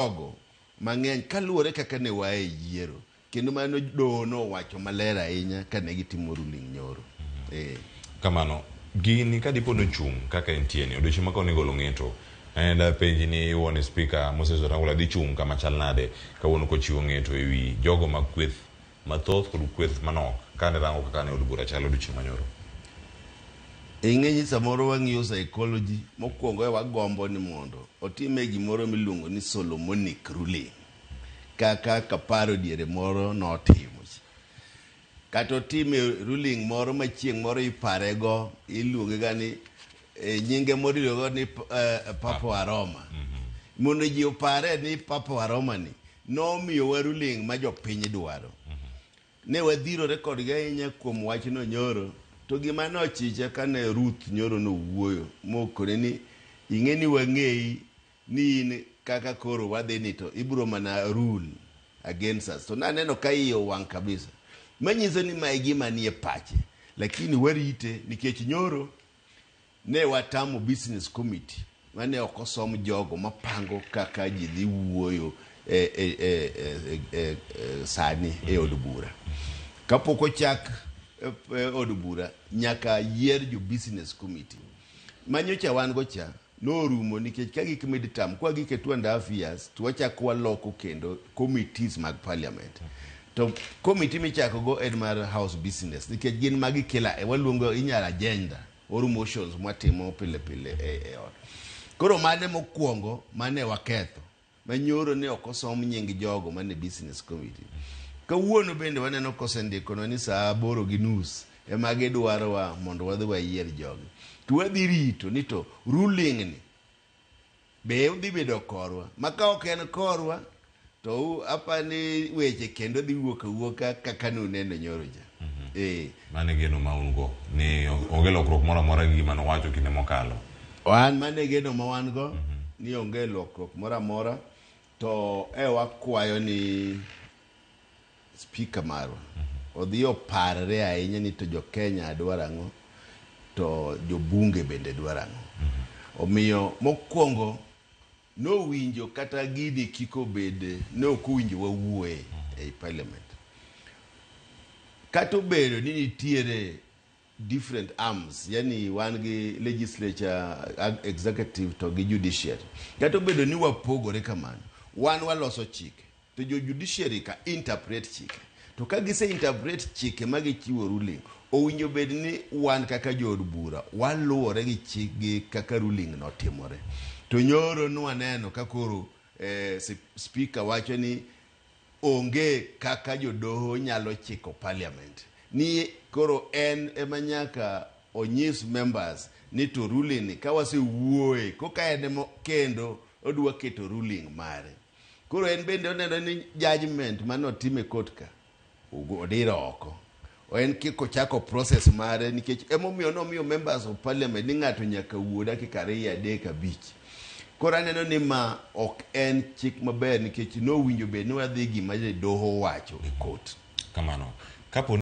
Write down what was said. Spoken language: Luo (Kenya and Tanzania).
Jogo mang'eny kaluwore kaka ne waa e yiero kendo mano doho nowacho maler ahinya kane gitimo ruling nyoro. Eh. Kamano, gini ka dipo nochung' kaka entie ni, odiochieng' ma kawuono igolo ng'eto, and apenji ni iwuo ni Speaker Moses Wetangula dhi chung' kama chal nade kawuono kochiwo ng'eto ewi jogo mag kweth mathoth kod kweth manok kane rango kaka ne od bura chalo odiochieng' manyoro. Ing'e ni samoro wang'iyo psychology mokwongo e wagombo ni mondo otime gimoro miluongo ni Solomonic ruling kaka Kaparo diere moro notimo. Kata otime ruling moro ma chieng' moro iparego iluonge ga ni e, nyinge moro iluongo ni Papa wa Roma. Mondo ji opare ni Papa wa Roma ni nomiyowa ruling ma jopiny dwaro. Ne wadhirore kodgi ahinya kuom wachno nyoro, to gima nochicha kane Ruth nyoro nowuoyo mokone ni ing'e ni wang'eyi ni in kaka koro wadhi ni to ibiro mana rule against us. To naneno ka iye owang' kabisa. Manyiso ni mae gima nie pache. Lakini warite nikech nyoro ne watamo business committee mane ok osom jogo mapango kaka ji dhi wuoyo e sani e od bura. Kapok ochak od bura nyaka yier jo business committee. Manyocha wan go cha norumo nikech ka gik mid term kwa gik e 2.5 years to wachako waloko kendo committees mag parliament. To committee michako go en mar house business nikech gin magi kila waluongo inyalo agenda or motions mwatimo pile pile e ot. Koro mane mokwongo mane waketho manyoro ne ok osom nying jogo mane business committee. Kawuono bende waneno kosendikonwa ni saa 8:30 ema gidwarowa mondo wadhi wayier jogi. To wadhi rito ni to ruling ni be odhi bedo korwa ma ka ok en korwa to apani weche kendo dhi wuok awuoka kaka nuneno nyoro cha. Eh. Mano e geno ma un go ni onge lokruok moro amora gi gima nowacho kinde mokalo. Wan mano e geno ma wan go ni onge lokruok moro amora to e wakwayo ni speaker marwa odhi oparre ahinya ni to jo Kenya dwaro ang'o to jobunge bende dwaro ang'o. Omiyo mokwongo nowinjo kata gini kik obed ne ok owinjo wawuoye ei parliament. Kata obedo ni nitiere different arms, yani wan gi legislature, executive to gi judiciary. Kata obedo ni wapogore kamano, wan waloso chike to jo judiciary ka interpret chike. To ka gise interpret chike ma gichiwo ruling, owinjo bed ni wan kaka jood bura waluwore gi chik gi kaka ruling notimore. To nyoro nwaneno ka koro speaker wacho ni onge kaka jodoho nyalo chiko parliament. Ni koro en ema nyaka onyis members ni to ruling ni ka wasewuoye koka en ema kendo odwa keto ruling mare. Koro en bende oneno ni judgment manotim e court ka odiro oko. En kik ochako process mare nikech emomiyo nomiyo members of parliament ni ng'ato nyaka wuo dakika 2, 3, 5. Koro aneno ni ma ok en chik maber nikech nowinjo bed ni wadhi gima doho owacho e court. Kamano. Kapo